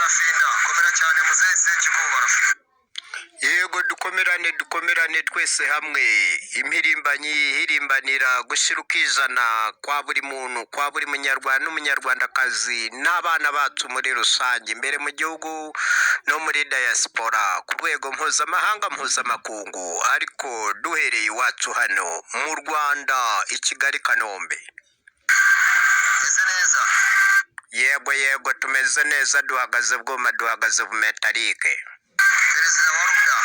Barafinda, komera cyane muzehe Sekikubo Barafinda. Yego, dukomerane, dukomerane twese hamwe. Impirimbanyi ihirimbanira gushyira ukizana kwa buri muntu, kwa buri Munyarwanda n'Umunyarwandakazi n'abana bacu muri rusange, imbere mu gihugu no muri diaspora, ku rwego mpuzamahanga, mpuzamakungu, ariko duhereye iwacu hano mu Rwanda, i Kigali, Kanombe. Meze neza. Yego yego, tumeze neza, duhagaze bwuma, duhagaze bumetarike. Perezida wa Ruda.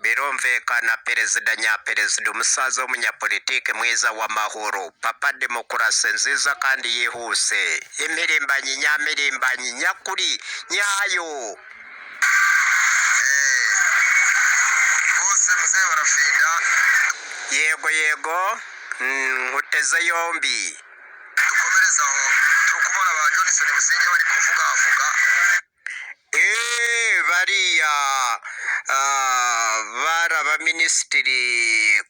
Birumvikana, perezida nyaperezida, umusaza w'umunyapolitike mwiza w'amahoro, papa demokarasi nziza kandi yihuse, impirimbanyi nyamirimbanyi nyakuri nyayo. Bose muzehe Barafinda. Yego yego, nkuteze yombi. Dukomereze aho, turi kubona ba Johnson Businge bari kuvugavuga. Bariya bari abaminisitiri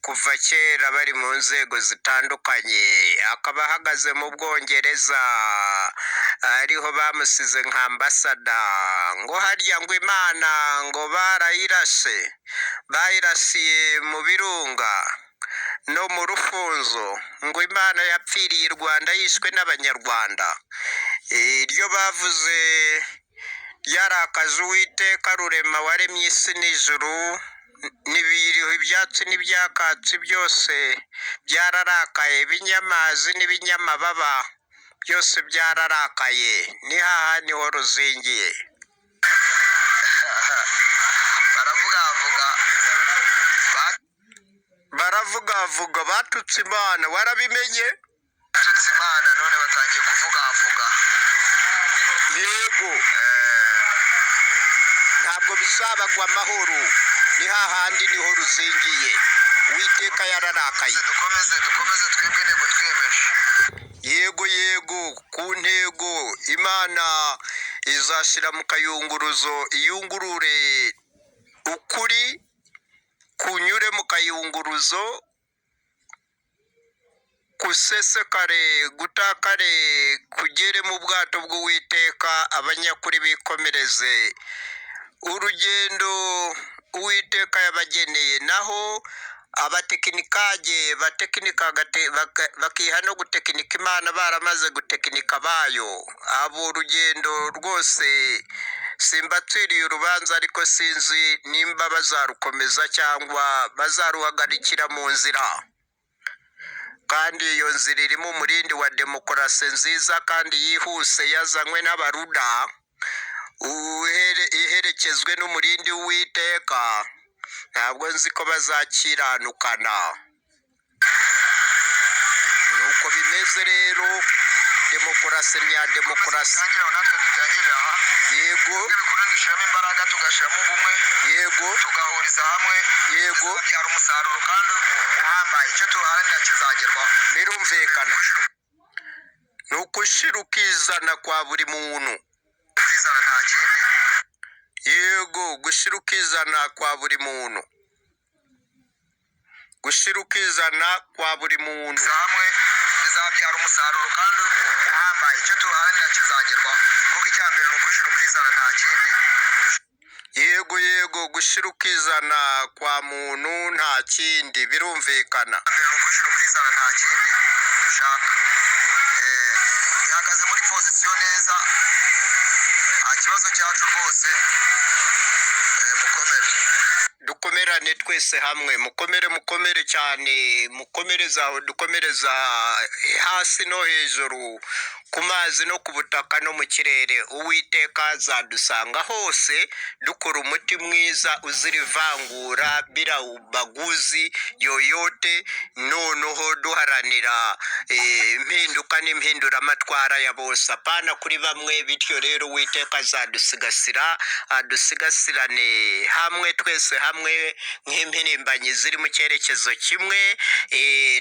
kuva kera, bari mu nzego zitandukanye, akaba ahagaze mu Bwongereza, ariho bamusize nka ambasada, ngo harya ngo Imana ngo barayirashe, bayirasiye mu birunga no mu rufunzo, ngo Imana yapfiriye i Rwanda, yishwe n'Abanyarwanda. Iryo bavuze ryarakaje Uwiteka Rurema waremye isi n'ijuru n'ibiriho, ibyatsi n'ibyakatsi byose byararakaye, ibinyamazi n'ibinyamababa byose byararakaye. Ni haha niho ruzingiye. Baravugavuga. Baravugavuga, batutse Imana, warabimenye. Batutse Imana none batangiye kuvugavuga. Yego, ntabwo bizabagwa amahoro, ni hahandi niho ruzingiye, Uwiteka yararakaye. Dukomeze, dukomeze, twebwe intego twiyemeje. Yego yego, ku ntego Imana izashyira mu kayunguruzo, iyungurure ukuri kunyure mu kayunguruzo, kusesekare, gutakare, kugere mu bwato bw'Uwiteka, abanyakuri bikomereze urugendo Uwiteka yabageneye, naho abatekinikage batekinika bakiha no gutekinika Imana baramaze gutekinika bayo. Abo urugendo rwose simbatwiriye urubanza, ariko sinzi nimba bazarukomeza cyangwa bazaruhagarikira mu nzira, kandi iyo nzira irimo umurindi wa demokarasi nziza kandi yihuse yazanywe n'Abaruda, iherekezwe n'umurindi w'Uwiteka. Ntabwo nzi ko bazakiranukana. Nuko bimeze rero, demokarasi nya demokarasi. Dutangire aho, natwe dutangirire aha. Yego. Ibikuru dushyiramo imbaraga, tugashyiramo ubumwe, tugahuriza hamwe, bizabyara umusaruro kandi uhambaye, icyo tuharanira kizagerwaho. Birumvikana, ni ugushira ukizana kwa buri muntu. Ukizana, nta kindi. Yego, gushira ukizana kwa buri muntu, gushira ukizana kwa buri muntu. Hamwe bizabyara umusaruro kandi uhambaye, icyo tuharanira kizagerwaho, kuko icya mbere ni ugushira ukizana, nta kindi. Yego yego, gushira ukizana kwa muntu, nta kindi, birumvikana. Mbere ni ugushira ukizana, nta kindi dushaka. Ihagaze muri position neza, nta kibazo cyacu rwose. Mukomere. Dukomerane twese hamwe, mukomere, mukomere cyane, mukomereze aho, dukomereza hasi no hejuru, ku mazi no ku butaka no mu kirere. Uwiteka azadusanga hose dukora umuti mwiza uzira ivangura, bila ubaguzi yoyote, noneho duharanira impinduka n'impinduramatwara ya bose, apana kuri bamwe. Bityo rero Uwiteka azadusigasira, adusigasirane hamwe twese hamwe nk'impirimbanyi ziri mu cyerekezo kimwe,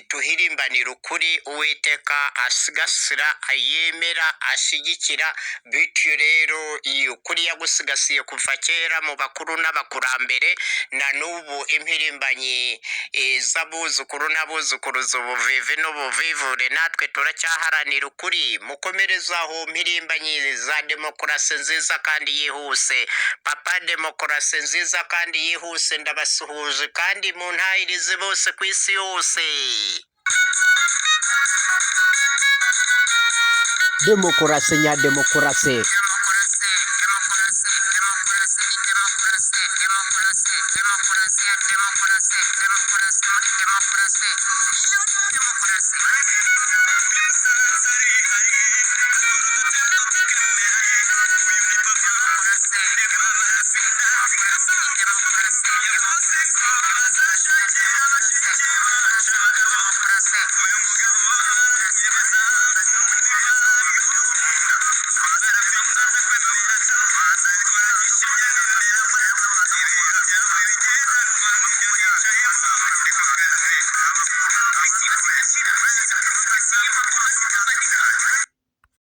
tuhirimbanire ukuri. Uwiteka asigasira ayirinde. yemera ashyigikira. Bityo rero iyo ukuri yagusigasiye kuva kera mu bakuru n'abakurambere, na n'ubu impirimbanyi z'abuzukuru n'abuzukuruza, ubuvivi n'ubuvivure, natwe turacyaharanira ukuri. Mukomereze aho, mpirimbanyi za demokarasi nziza kandi yihuse. Papa demokarasi nziza kandi yihuse, ndabasuhuje kandi mu ntahirize bose ku isi yose. Demokarasi nyademokarasi. Demokarasi.